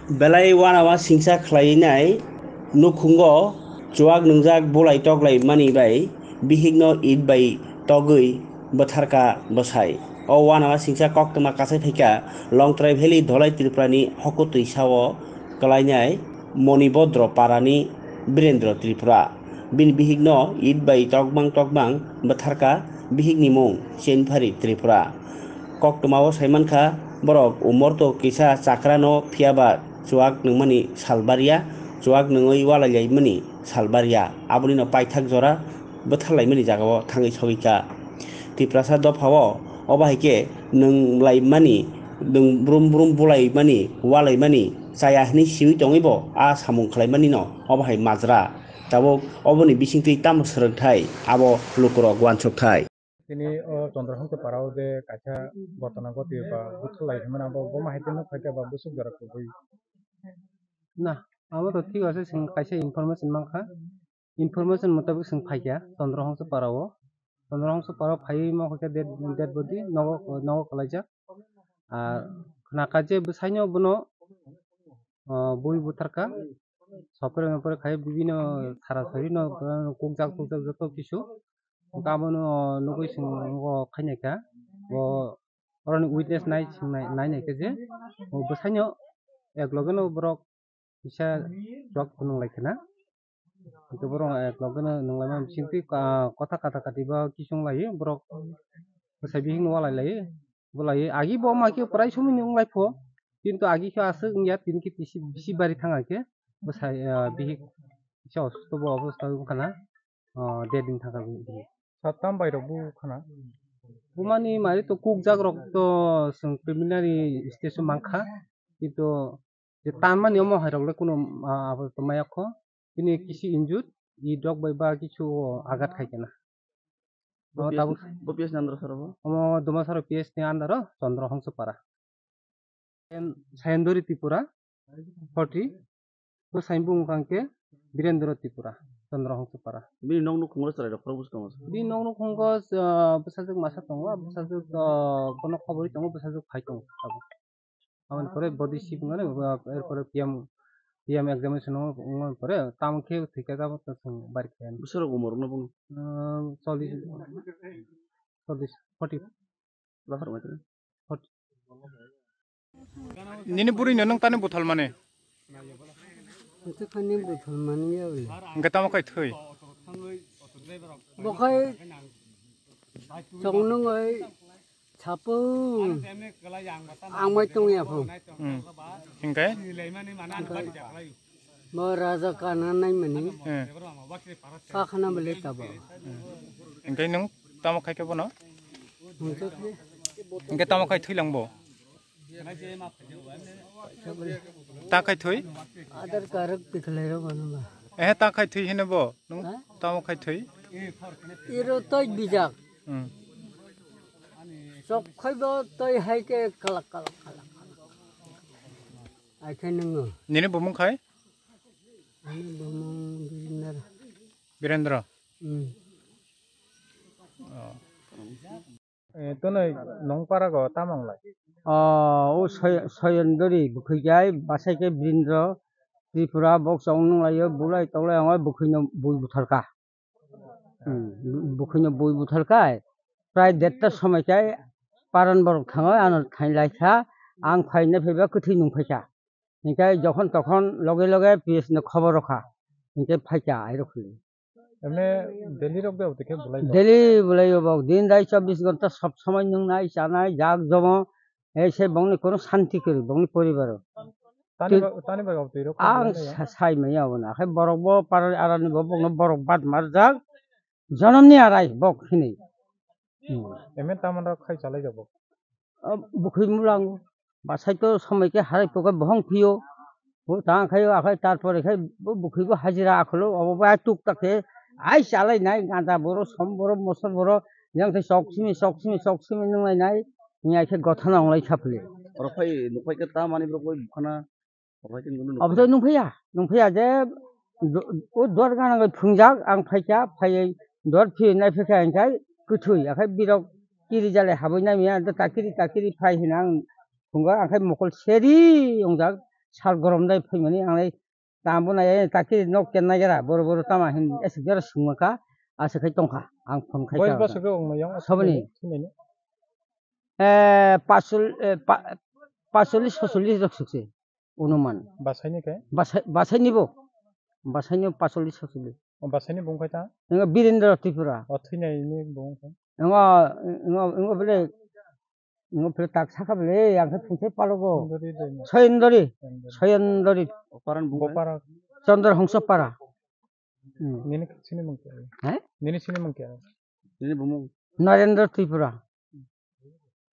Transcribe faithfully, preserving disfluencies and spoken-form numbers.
Belai uanama singsa khlainai nukhungo chuak nwngjak bulai toklaimani bai bihikno it bai togwi bwtharkha bwsai. O uanama singsa koktwma kasai phaikha Longtrai Valley Dholai Tripurani hokutwi sao kwlainai Monibodro parani Birendra Tripura. Bini bihikno it bai tokbang tokbang bwtharkha bihikni mung Chenphari Tripura. Koktwmao saimankha borok umorto kisa chakrano phiyaba chuak nungmani salbaria, chuak nungwi walailaimani salbaria, abonino paithak jora bwtharlaimani jagao thangwi sogwikha. Tiprasa dophao obo hai khe nunglaimani, nung brum brum bulaimani, walaimani chaya hwnwi siwi tongwibo a samung khlaimanino obo hai majra. Tabuk oboni bisingtwi tamo swrwngthai, abo lukurok uansukthai. Tini o Chandra Hongso parao je kaisa gotona goti ba buthar lai hwnmani abo bo ma hai khe nuk phaikha ba bwswk jora kubui? Na, abo to thik ase, chwng kaisa information mankha. Information mutabik chwng phaikha Chandra Hongso parao. Chandra Hongso parao phaiwi ma khaikha dead, dead body nogo, nogo kwlaijak. Ar khnakha je bwsaino bono, o, bui butharkha. Sopre mopre khai bibino sara sari no kukjak tukjak joto kisu. Abono nugwi chwng o khainai kha. Bo oroni witness nai chwng nai, nai nai khe je bo bwsaino ek loge no borok kisa chuak phunuk lai khna. Hwnkhe borok ek loge no nunglaima bisingtwi, ah, kotha kata kati ba kisung lai borok bwsai bihik no walai lai. Bo lai agi bo ma khe prai somoi ni wng lai pho, kintu agi khe aswk wng ya, tini khe bisi, bisi bari thang khe bwsai, ah, bihik kisa osusto bo obosta wng khna, ah, dead wng thang kha bihik. Satam bai rok bu khna. Bumani mari to kukjak rok to chwng preliminary stage o mankha, kintu je tanmani omo hai rok le kunu, ah, abo to maya kho. Bini kisi injured, i dok bai ba kisu agat khai kena. Bo O PS, tabuk bo PS ni under soro bo? Omo Dumasaro P S ni under o Chandra Hongso para. Sayan-, Sayandori Tripura, forty. Bo saimbo wngkha hwnkhe Birendra Tripura, Chandra Hongso para. Bini nok nukhungo chwrai rok khorok bwskango. Bini nok nukhungo, ah, bwsajwk masa tongo, bwsajwk, ah, bono khobori tongo, bwsajwk phai tongo tabuk. Aboni pore body sip wngmani, ah, er pore P M, P M examination wng-, wngmani pore tamo khe thwikha tamo to chwng bari khe. Bwsarok umor wngna bwng? Ah, chollish, chollish, forty. Bakhar mai tini. Forty. Nini bwrwino nwng tani buthal mani? Hwnkhe thani buthal mani ya ble. Hwnkhe tamo khai thwi? Bo khai chong nungwi Sapung. Ang bai tong ya pho. Hmm. Hingke? Bo raja kana nai mani. Hmm. Kakhana bele tabo. Hmm. Hingke nung tamo khai khe bono? Hingke khe? Hingke tamo khai thwi lang bo? Ta khai thwi? Adar karok tikhlai ro bono ba. Eh, ta khai thwi hino bo? Nung ha? Tamo khai thwi? Iro toi bijak. Hmm. Sok khaibo toi hai khe kalak, kalak, kalak, kalak. Ai khe nwngo. Nini bumung khai? Ani bumung Birendra. Birendra? Hmm. Oh. Eh, tonoi nong para go tamang lai? Oh, o Soy-, Soyondori bwkhwi jai, basai khe Birendra Tripura, bok chong nung lai o, bulai toklai ong, bwkhwi no bui buthar kha. Hmm, bukhwino bui buthal khai, prai derta somoi khai paran borok thango, ano thain lai kha, ang phaina phaiba kwthwi nung phai kha. Hinkhe jokhon tokhon loge loge P S no khobor rw kha, hinkhe phai kha airok hinwi. Emne daily rok de abotwi khe bulai kha? Daily bulai o bok, din rai chobbish ghonta sob somoi nung nai, cha nai, jak jomo, ei se bongni kono santi kwrwi, bongni poribaro. Tani Twi-, ba-, tani bagwi twi rok ang khamlai ya? Sa-, sai manya obo na. Khe borok bo parar arani bo bokno borok bat marjak. Jonomni arai bok hinwi. Hmm. Eme tamon rok khai chalai jabo. O, bukhwi mulang. Basai to somoi khe harai pokhe bohong phiyo. Bo tang khai o akhai tar pore khai bo bukhwi bo hajira akholo obo ba tuk tak khe ai chalai nai ganda boro som boro mosor boro yang khe sok simi sok simi sok simi nunglai nai. Ni ai khe gothana onglai kha phili. Oro phai nuk phai khe ta mani borok bai bukhana. Obo to nungphaiya, nungphaiya je do-, o dor gana bai phungjak, ang phaikha, phaiwi dor phiwi naiphaikha, hinkhe kwthwi, akhai birok kiri jalai habwi naimya, takiri takiri phai hwnwi ang phungo, akhai mokol seri wngjak, sal gorom dai phaimani ang lai tambo nai ai taki nok ken nai gara boro boro tama hin esik jara sungma kha asa khai tongkha ang phone khai Boys kha. Bosok rok wng yang Saboni. Thwinaini? Eh, pasul, eh, pa-, pasullis, pasullis rok sukse. Onuman. Basaini khe? Basai, basaini bo. Basaini pasullis, pasullis. O basaini bung khai ta? Engo Birendra Tripura. O thwinaini bung khai? Engo, engo, engo bele, engo bele tak saka bele, yang khe phunse palogo. Sundari Dharma. Soyendori. Sundari. Soyendori. Boparan bung khai? Bopara. Chandra Hongso Para. Hmm. Nini sini mung khe? He? Nini sini mung khe? Nini bumung? Narendra Tripura.